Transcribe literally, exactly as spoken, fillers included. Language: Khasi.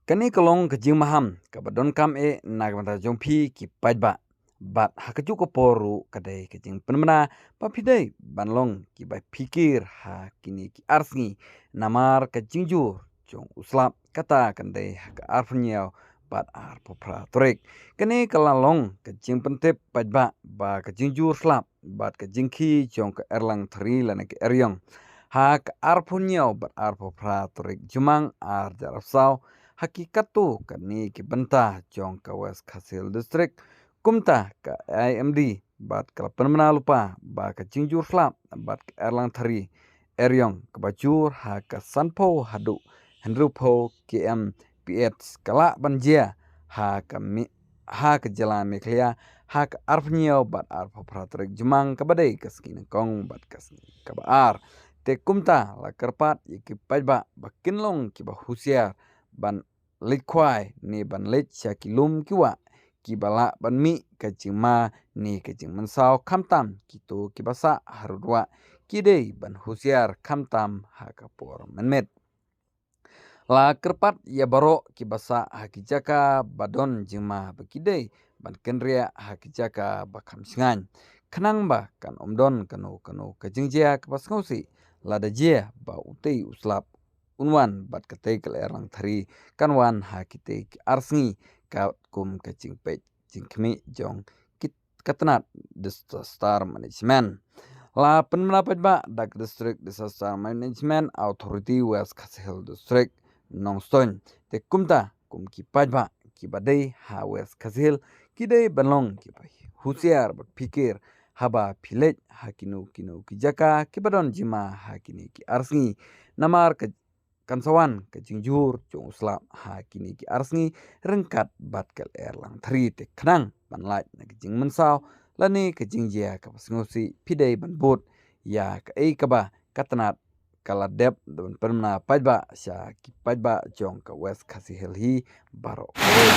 Kane ka long ka jingmaham kaba donkam eh na ka bynta jong phi ki paidbah. Bad ha kajuh ka por ruh ka dei ka jingpynbna ba phi dei ban long kiba phikir ha kine ki ar sngi, namar ka jingjur jong u slap kata kan dei ha ka arphew hynñiew bad arphew phra tarik. Kane ka la long ka jingpyntip paidbah ba ka jingjur slap bad ka jingkhih jong ka Erlang Thari lane ka Eriong ha ka arphew hynñiew bad arphew phra tarik Jymmang ar hajar arphew saw ha ki katto katne ki bynta jong ka West Khasi Hills District. Kumta ka I M D bad ka la pynbna lypa ba ka jingjur slap bad ka Erlang Thari Eriong kaba jur ha ka sanphew haduh hynriewphew kilometer ka lah ban jia ha ka mi-, ha ka jylla Meghalaya ha ka arphew hynñiew bad arphew phra tarik Jymmang kaba dei ka sngi nyngkong bad ka sngi kaba ar. Te kumta la kyrpad ïa ki paidbah ba kin long kiba husiar ban leit khwai ne ban leit sha ki lum ki wah kiba lah ban mih ka jingma ne ka jingmynsaw, khamtam kito kiba sah harud wah ki dei ban husiar khamtam ha ka por mynmiet. La kyrpad ïa baroh kiba sah ha ki jaka ba don jingma ba ki dei ban kynriah ha ki jaka ba kham shngaiñ, khnang ba kan ym don kano kano ka jingjia kaba sngewsih lada jia ba utei u slap un wan bad katei ka Erlang Thari kan wan ha kitei ki ar sngi katkum ka jingpeit jingkhmih jong ki, ka tnat Disaster Management. La pynbna paidbah da ka District Disaster Management Authority West Khasi Hills District, Nongstoiñ. Te kumta kum ki paidbah kiba dei ha West Khasi Hills ki dei ban long kiba husiar bad phikir haba phi leit ha kino kino ki jaka kiba don jingma ha kine ki ar sngi, namar ka kan sa wan ka jingjur jong u slap ha kine ki ar sngi ryngkat bad ka Erlang Thari. Te khnang ban lait na ka jingmynsaw lane ka jingjia kaba sngewsih, phi dei ban bud ïa kaei kaba ka tnat ka la dep ban pynbna paidbah sha ki paidbah jong ka West Khasi Hills hi baroh kawei.